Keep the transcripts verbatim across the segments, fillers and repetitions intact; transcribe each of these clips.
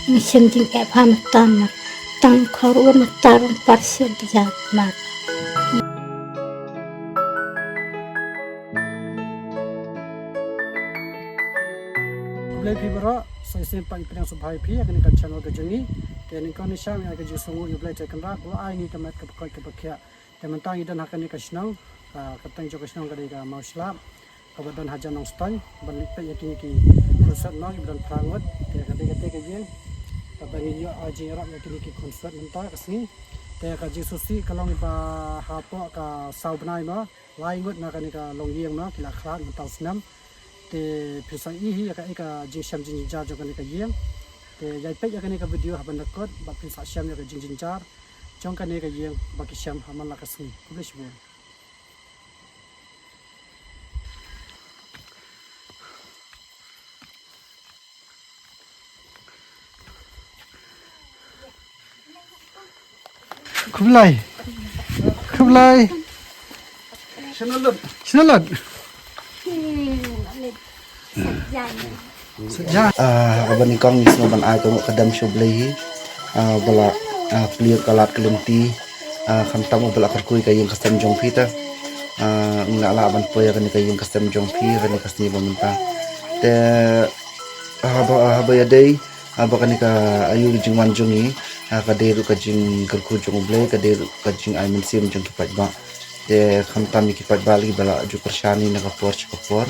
Ngi shem jingeh bha mynta mar. Tang khor ur mynta rung par shet ja mar. Khublei phi baroh, sa shisien pat ngi pdiang sngewbha ïa phi ïa kane ka channel ka jong ngi. Te nyngkong nyngshap ïa ka jingsngewnguh ïa U Blei te Kynrad ba u ai ngi ka met ka koit ka bakhiah. Te mynta ngi don ha kane ka shnong, ah, ka kyrteng jong ka shnong ka dei ka Mawshlap, kaba don hajan Nongstoiñ, ban leit peit ïa kine ki khun swet mo kiba don phra ngut. Te ka dei kata ka ïing kaba ngi ïoh, ah, jingïarap ïa kine ki khun swet mynta ka sngi. Te ka jingsngewsih ka long ba hapoh ka saw bnai mo, lai ngut na kane ka longïing mo ki la khlad mynta u snem. Te phin sa ïohi ïa kaei ka jingshem jingjynjar jong kane ka ïing. Te ïai peit ïa kane ka video haban da kut bad phin sa shem ïa ka jingjynjar jong kane ka ïing ba ki shem ha man la ka sngi. Khublei shibun. Khublei. Khublei. Shano lut? Shano lut? Sa jan. Ah, kaba nyngkong ngi sngewbha ban ai ka nguh ka dem sha U Blei hi. Ah, ba la, ah, plie ka lad ka lynti. Ah, khamtam ba la kyrkhu ïa ka ïing ka sem jong phi te. Ah, ngi la lah ban poi ïa kane ka ïing ka sem jong phi, kane ka sngi ba mynta. Te, ah, ba, ah, ba ïadei, ah, ba kane ka aïu ka jingwan jong ngi, ah, ka dei ruh ka jingkyrkhu jong U Blei, ka dei ruh ka jingai mynsiem jong ki paidbah. Te khamtam ïa ki paidbah lei ba la ju pyrshah ïa ngi na ka por sha ka por.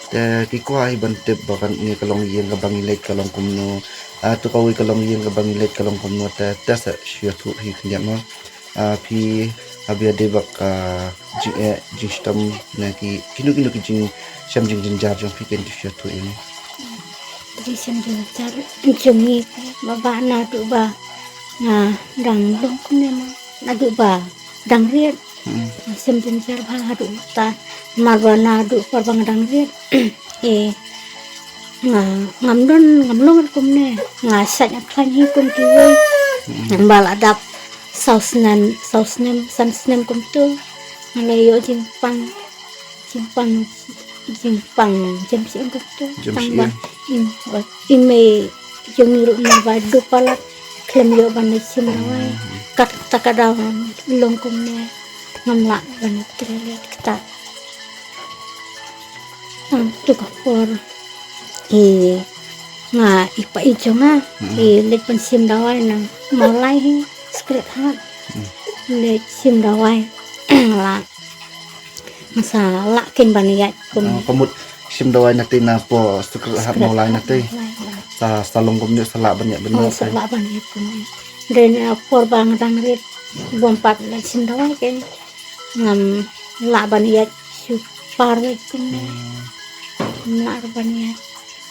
Te ki kwah hi ban tip ba kane ka longïing kaba ngi leit ka long kumno. Ah, to kawei ka longïing kaba ngi leit ka long kumno te, te sa shu ïathuh hi khyndiat mo. Ah, phi haba ïadei bad ka jingeh, jingshitom na ki, kino kino ki jingshem jingjynjar jong phi, phin shu ïathuh ïa ngi. Jingshem jingjynjar jong ngi, ba, ba naduh ba nga dang long kumne mo, naduh ba dang rit. Hmm. Shem jingjynjar bha haduh mynta. Namar ba naduh por ba nga dang rit, eh, nga, ngam don, ngam long kumne. Nga shait nga khlaiñ hi kum kiwei. Hmm. Namar la dap saw snem, saw snem, san snem kumto. Nga la ïoh jingpang, jingpang, jingpang, jem shi ong kumto. Jem shi ong. Tang ba im, i mei jong ngi ruh namar ba duk palat, khlem ïoh ban leit shim dawai. Hmm. Kata ka daw long kumne, ngam lah ban leit trei leit kata. Tang tu ka por, i nga, i pa i jong nga, hmm, i leit ban shim dawai na Mawlai hi, Sacred Heart. Hmm. Leit shim dawai. Lah. Nga sa lah kein ban ïaid kum. Oh, ka mut shim dawai na te na poh Sacred Heart Mawlai na te. Mawlai, Mawlai. Sa, sa long kumne sa lah ban ïaid ban ïaid. Oh, sa lah ban ïaid kumne. Dei na por ba nga dang rit bym pat leit shim dawai kein. Ngam lah ban ïaid shu par wei kumne. Hmm. Ngam lah ban ïaid.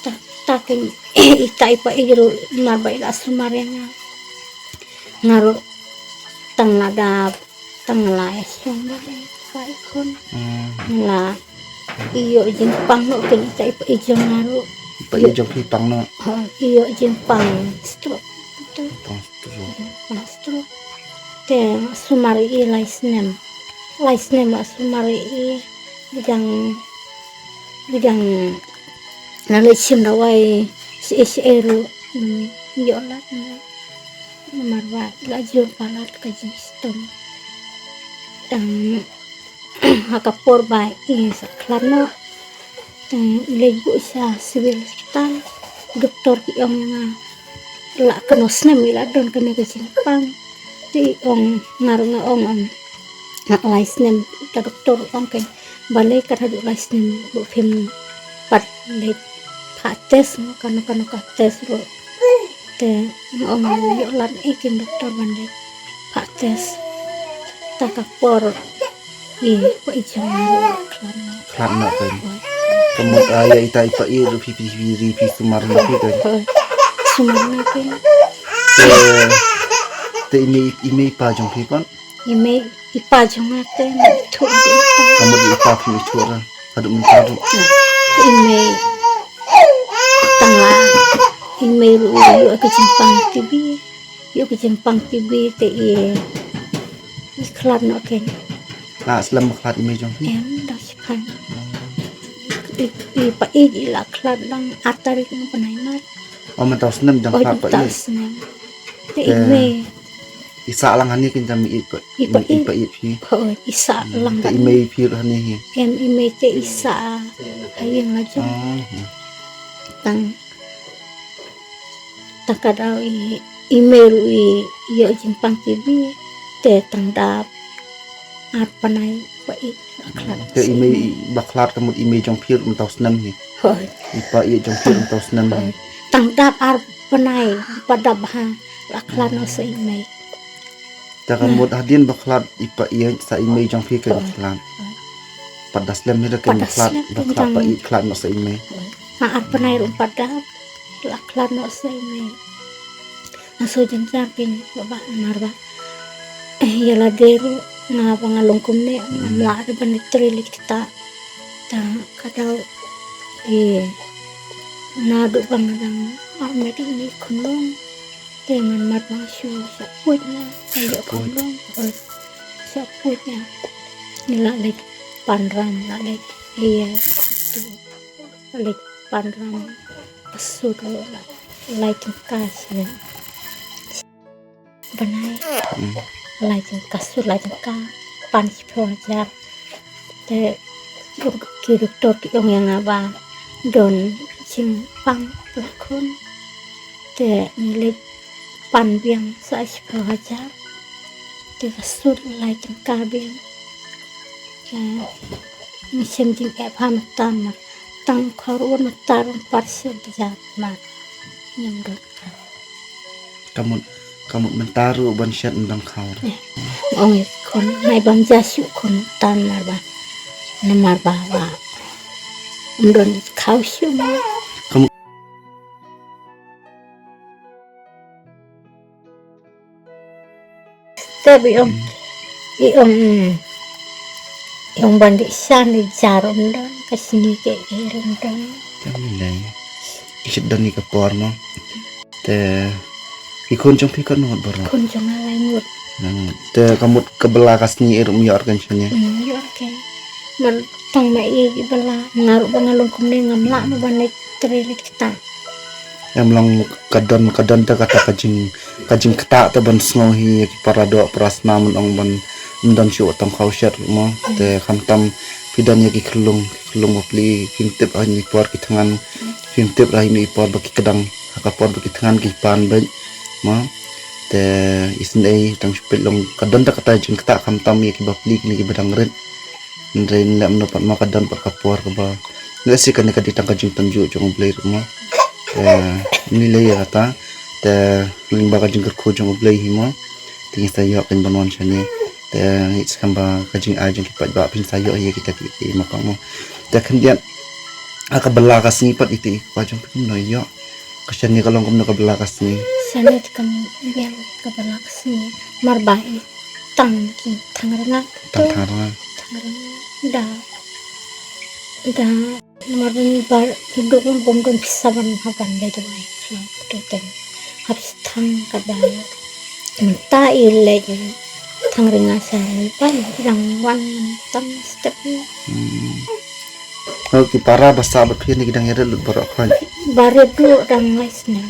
Ta, ta kein ita i pa i ruh namar ba i la sumar ïa nga. Nga ruh tang la dap Tang la ïa sngewbha ïa ka i khun. Hmm. La ïoh jingpang noh kein ita i pa i jong nga ruh. I pa i jong phi pang noh. Ha, ïoh jingpang stroke. Pang stroke. Pang stroke. Te sumar ïa i lai snem. Lai snem la sumar ïa i, bujang, bujang la leit shim dawai shisha ruh. Hmm, ïoh lad. Namar ba la jur palat ka jingshitom. Tang ha ka por ba i sa khlad noh, tang i leit buh sha Civil Hospital. Doktor ki ong ïa nga la kano snem i la don kane ka jingpang. Te i ong, nga ruh nga ong, ong nga lai snem, ta doktor ong kein balei kat haduh lai snem ruh phim pat leit phah test mo, kano kano ka test ruh. Te nga ong ïoh lad ei kein doktor ban leit phah test. Ta ka por i pa i jong nga ruh khlad noh. Khlad noh kein. Ka mut ïa ita i pa i ruh phi phi phi ri phi sumar noh phi kein. Sumar noh kein. Te, te i mei, i mei i pa jong phi pat? I mei i pa jong nga te nga ithuh. Ka mut i pa phi ithuh ra haduh mynta ruh? I mei tang la, i mei ruh ïoh ka jingpang T B. Ïoh ka jingpang T B te i, i khlad noh kein. La slem khlad i mei jong phi? Em, da shipang. I, i, i pa i, i la khlad lang ar tarik u bnai March. Oh, mynta u snem dang, oh, khlad mynta pat u ïeit. Snem. Te, te i mei i sah lang hangne, kein te i ïeit pat, i pat ïeit, i pat ïeit phi. Oh, i sah lang te hangne. I mei phi ruh hangne hi. Em, i mei te i sah ha ïing la jong. Oh, hmm. Tang, tang ka daw i, i mei ruh i ïoh jingpang ki bnai, te tang dap ar bnai pat ïeit la khlad. Te i mei ba khlad ka mut i mei jong phi ruh mynta u snem hi. Hooid. I pat ïeit jong phi ruh mynta u snem hi. Hooid. Tang dap ar bnai, pat dap bha la khlad noh sa i mei. Te ka mut hadien ba khlad i pat ïeit sa i mei jong phi ka khlad. Hooid. Pat da slem hi da ka khlad, pat da slem ba khlad pat ïeit khlad noh sa i mei. Hooid. Ha ar bnai ruh pat dap la khlad noh sa i mei. Nga sngew jynjar kein ba, ba namar ba, eh, ïa lade ruh nga ba nga long kumne ngam lah ruh ban trei leit ktah. Te ka daw, eh, naduh ba nga dang armet ïa i khunlung te ngan mat ba nga shu shah puid ïa, ïa i khunlung. Eh, shah puid ïa. Ngi la leit pan ram, la leit, eh, leit pan ram. Ka sur ruh la lai tyngka shi bnai. Hmm. Lai tyngka, sur lai tyngka, pan shiphew hajar. Te ki doktor ki ong ïa nga ba don jingpang la khun. Te ngi leit pan biang sa shiphew hajar. Te ka sur lai tyngka biang. Te ngi shem jingeh bha mynta namar tang khaw ruh mynta ruh pat shet hajar namar ngim don khaw. Ka mut, ka mut mynta ruh ban shet ym don khaw. Eh, ong ïa i khun, nai bam ja shuh khun mynta namar ba, namar ba, ba ym don khaw shuh mo. Ka mut Te ba i ong, i ong, i ong ban dih shan dih jar ym don, ka sngi ka er ym don. Te ym lei. Ki shait don ïa ka por mo. Te ki khun jong phi katno ngut baroh? Khun jong nga lai ngut. Lai ngut. Te ka mut ka bylla ka sngi ruh ym ïoh rken shane? Hmm, ym ïoh rken. Mar tang ma i ki bylla, nga ruh ba nga long kumne ngam lah mo ban leit trei leit ktah. Em long ka don, ka don te kata ka jing, ka jingktah te ban sngew hi ïa ki para doh para snam ban ong ban ym don shuh tang khaw shet mo. Te khamtam phi don ïa ki khyllung, ki khyllung bapli, phim tip ha ine i por ki thngan, phim tip ha ine i por ba ki kdang, ha ka por ba ki thngan ki pan beit mo. Te isynei tang shu peit long ka don te kata jingktah khamtam ïa ki bapli kine kiba dang rit. Hynrei nlem no pat mo ka don pat ka por kaba. Nleh si kane ka dei tang ka jingtynjuh jong U Blei ruh mo. Te ngi lei ïa kata. Te lyngba ka jingkyrkhu jong U Blei hi mo. Te ngi sa ïoh kein ban wan shane. Te ngi skhem ba ka jingai jong ki paidbah phin sa ïoh ïa kita ki, ki ma ka mo. Te khyndiat ha ka bylla ka sngi pat ite i kpa jong phi kumno ïoh. Ka shane ka long kumno ka bylla ka sngi? Shane te kam biang ka bylla ka sngi. Mar ba i tang ki thang rnga. Tang thang rnga. Thang rnga. Da. Da. Namar ba ngi ba ki duk ngi bym don pisa ban ha ban leit dawai. Khlem to ten. Hap thang ka da. Mynta i leit thang rnga sa ngi ban dang wan tang step. Hmm. Oh, ki para ba sah bad phi ne ki dang ïarit lut baroh khoit? Barit ruh dang lai snem.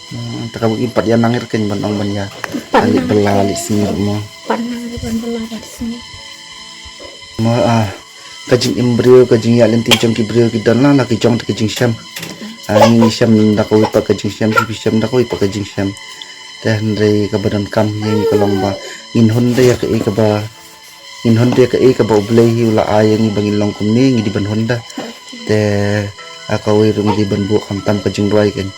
Hmm, te ka bym pat ïa nang ïa rken ban ong ban ïa. Pat nang. Leit bylla leit sngi ruh mo. Pat nang ruh ban bylla ban sngi. Mo, ah, ka jingim briew, ka jingïaid lynti jong ki briew ki don la, la ki jong te ka jingshem. Ah, ngi ngi shem da kawei pat ka jingshem, phi phi shem da kawei pat ka jingshem. Te hynrei kaba donkam ïa ngi ka long ba ngin hun da ïa kaei kaba Ngin hun da kaei kaba U Blei hi u la ai ïa ngi ba ngin long kumne, ngi dei ban hun da. Te ha kawei ruh ngi dei ban buh khamtam ka jingrwai kein.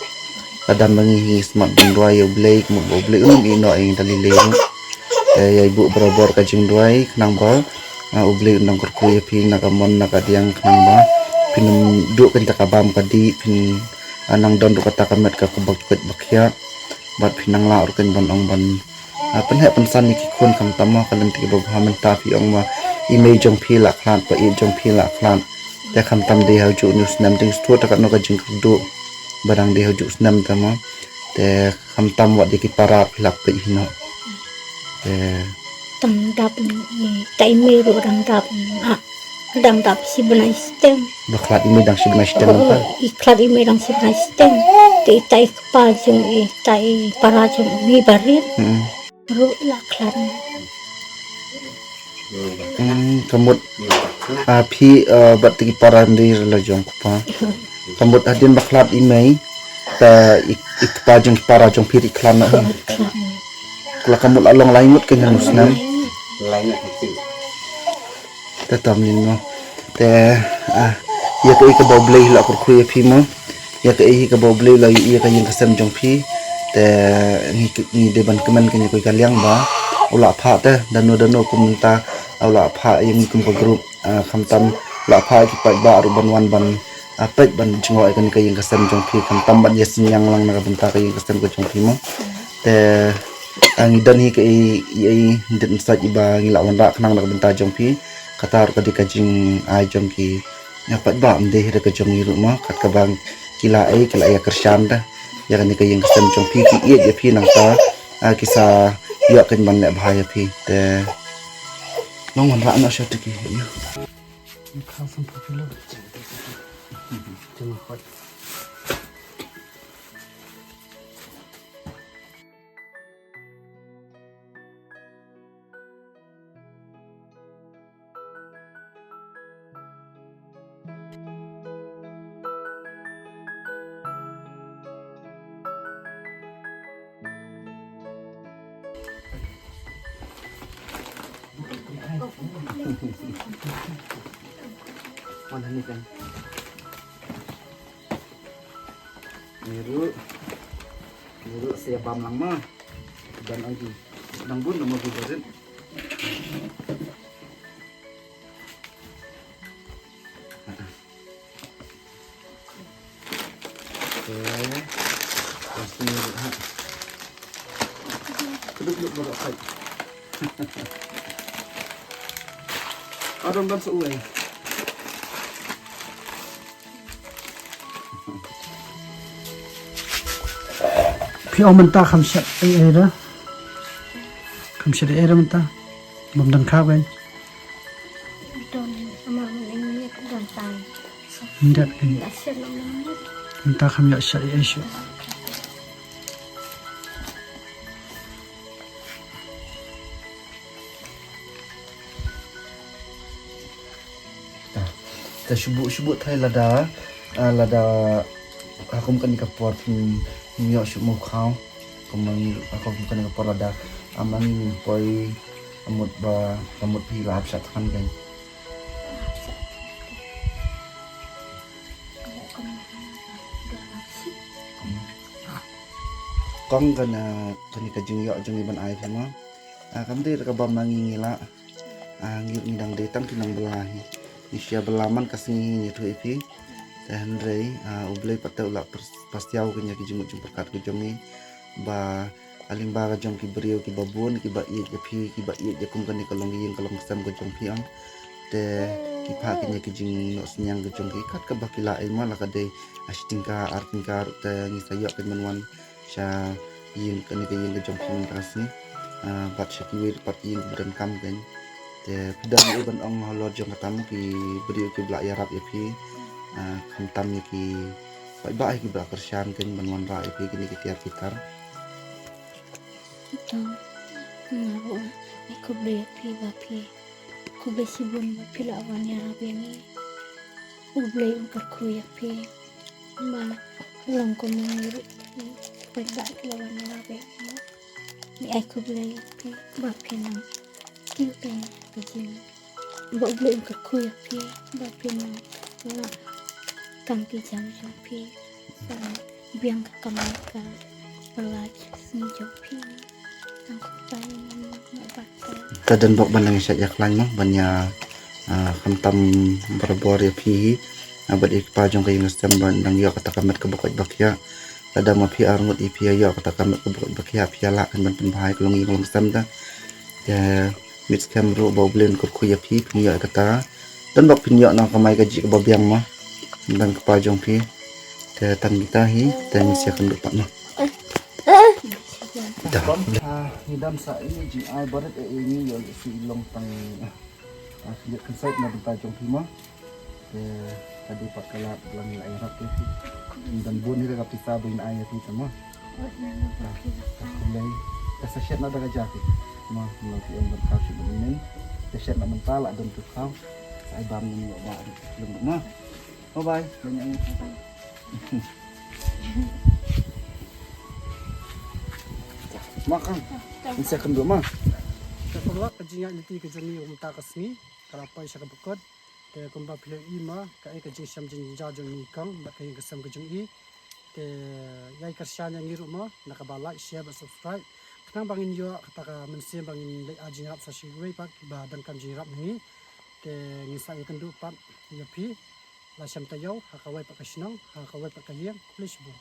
Lada ma ngi hi ngi smat ban rwai ïa U Blei, ka mut ba U Blei un ym ïehnoh ïa ngi da lei lei ruh. Te ïai buh barabor ka jingrwai khnang ba, ah, U Blei un nang kyrkhu ïa phi na ka mon na ka diang khnang ba phin ym duh kein ta ka bam ka dih, phin, ah, nang don ruh kata ka met ka, kaba koit ba khiah. Bad phin nang lah ruh kein ban ong ban Ah, pynheh pynsan ïa ki khun khamtam ma ka lynti kaba bha mynta phi ong ma i mei jong phi la khlad, ba ïeit jong phi la khlad. Te khamtam dei ha u juh u snem, te shuh te katno ka jingkyrduh ba dang dei ha u juh u snem te ma. Te khamtam wat ïa ki para phi la peit hi noh. Te tang dap ni, ta i mei ruh dang dap ni. Ah, dang dap shi bnai shiteng. Ba khlad i mei dang shi bnai shiteng. Oh, ka i khlad i mei dang shi bnai shiteng. Te ita i kpa jong i, ita i para jong i barit. Hmm. Ruh la khlad. Hmm, ka mut, ah, phi, ah, bad te ki para ndei la jong kpa. Ka mut hadien ba khlad i mei, ta i, i kpa jong ki para jong phi ri khlad na. Khlad. Ka la ka mut la long lai ngut ka ngan usnam. Te tam nin mo. Te, ah, ïa kaei kaba U Blei la kyrkhu ïa phi mo. Ïa kaei kaba U Blei la ïa ka ïing ka sem jong phi. Te ngi, ngi dei ban kmen kane ka liang ba u la phah te dano dano kum mynta u la phah ïa ngi kum ka group, ah, khamtam u la phah ïa ki paidbah ruh ban wan ban, ah, peit ban jngoh ïa kane ka ïing ka sem jong phi khamtam ban ïa synñiang lang na ka bynta ka ïing ka sem ka jong phi mo. Te, ah, ngi don hi kaei, kaei, dei ban sa iba ngi la wanrah khnang na ka bynta jong phi. Kata ruh ka dei ka jingai jong ki, ïa, paidbah, ym dei hi da ka jong ngi ruh mo, kat kaba ki la ei, ki la ïa kyrshan da ïa kane ka ïing ka sem jong phi, ki ïeit ïa phi nangta, ah, ki sa ïoh kan ban leh bha ïa phi. Te long wanrah noh sha tu ki ïa. Wan hangne kan. Ni ruh. Ni ruh sa ïa bam lang ma. Don agi. Nang bun nama bun barit. Okey. Pasti ni ruh ha. Keduk-keduk baroh kai. Adam dan seuai. Phi ong mynta kham shet ei ei da. Kham shet ei ei da mynta. Bym don khaw kan. Don ama mynta don tan. Mynta kan. Mynta kham ïoh shet ei ei shuh. Ta, ta shu buh, shu buh thai lada, ah, lada, ah, kum kane ka por phim, phim ïoh shuh mo khaw. Kum ma ngi, ah, kum kane ka por lada, ah, ma ngi ngim poi, ah, mut ba, ah, mut phi la hap shah thngan kan. Kong kane, kane ka jingïoh jong ngi ban ai phi mo. Ah, kam dei kaba ma ngi ngi lah. Ah, ngi, ngi dang dei tang ki nongbylla hi. Ngi shu ïa bylla man ka sngi ngi ïathuh ïa phi. Te hynrei, ah, U Blei pat te u la pyrsiaw kane ki jingmut jingpyrkhat ki jong ngi. Ba, ah, lyngba ka jong ki briew kiba bun, kiba ïeit ïa phi, kiba ïeit ïa kum kane ka longïing ka longsem ka jong phi ong. Te, ki phah kane ki jingnoh synñiang ka jong ki kat kaba ki lah ei mo la ka dei, ah, shi tyngka, ar tyngka ruh te ngi sa ïoh kan ban wan. Sha ïing kane ka ïing ka jong phi mynta ka sngi. Ah, bad sha kiwei pat ïing kiba donkam kan. Te phi dang ïoh ban ong halor jong kata mo ki briew kiba la ïarap ïa phi. Ah, khamtam ïa ki paidbah kiba la kyrshan kan ban wanrah ïa phi kine ki tiar ki tar. Ito, nga ruh ai khublei ïa phi ba phi. Khublei shibun ba phi la wan ïarap ïa ngi. U Blei un kyrkhu ïa phi. Ba long kum ma ngi ruh phi. Phi ba phi la wan ïarap ïa ngi. Ngi ai khublei ïa phi ba phi nang kiew pynjah ka jing. Ba U Blei un kyrkhu ïa phi ba phi nang la kam ki jam jong phi. Sa biang ka kamai ka pala sngi jong phi. Tang kumta ïa ngi ma ba ka. Ka don bok ban nang ïa shat ïa khlaiñ mo ban ïa, ah, khamtam barabor ïa phi hi. Ah, bad ïa ki pa jong ka ïing ka sem ban dang ïoh kata ka met kaba koit ba khiah. Lada ma phi arngut ïa phi ïa ïoh kata ka met kaba koit ba khiah phi ïa lah kan ban pynbha ïa ka longïing longsem da. Te mit skhem ruh ba U Blei un kyrkhu ïa phi phin ïoh ïa kata. Don bok phin ïoh na kamai kajih kaba biang mo. Tang ka pa jong phi. Te tang kita hi te ngi sa ïakynduh pat mo. Dah. Ngi dang sa ïa jingai barit ïa ngi ïa u long tang, ah, khyndiat khynsaid na bynta jong phi mo. Te ka dei pat ka lad ba ngi la ïarap ïa phi. Don bun hi ka pisa ba in ai ïa phi te mo. Khublei. Te sa shet noh da ka ja phi. Mo, mo phi ong ban khaw shet noh mynnin. Te shet noh mynta la don tu khaw. Sa ai bam ïa ngi ba ba. Mo. Bye bye. Bye bye. Mo kan. Ngi sa kynduh mo. Te paralok, ka jingïaid lynti ka jong ngi mynta ka sngi ka la poi sha kaba kut. Te kumba phi la ïohi mo, kaei ka jingshem jingja jong ngi kong bad ka ïing ka sem ka jong i. Te ïai kyrshan ïa ngi ruh mo na kaba like, share bad subscribe, khnang ba ngin ïoh kata ka mynsiem ba ngin leit ai jingïarap sa sha kiwei pat kiba donkam jingïarap na ngi. Te ngin sa ïakynduh pat ïa phi la shem taïew ha kawei pat ka shnong, ha kawei pat ka ïing. Khublei shibun.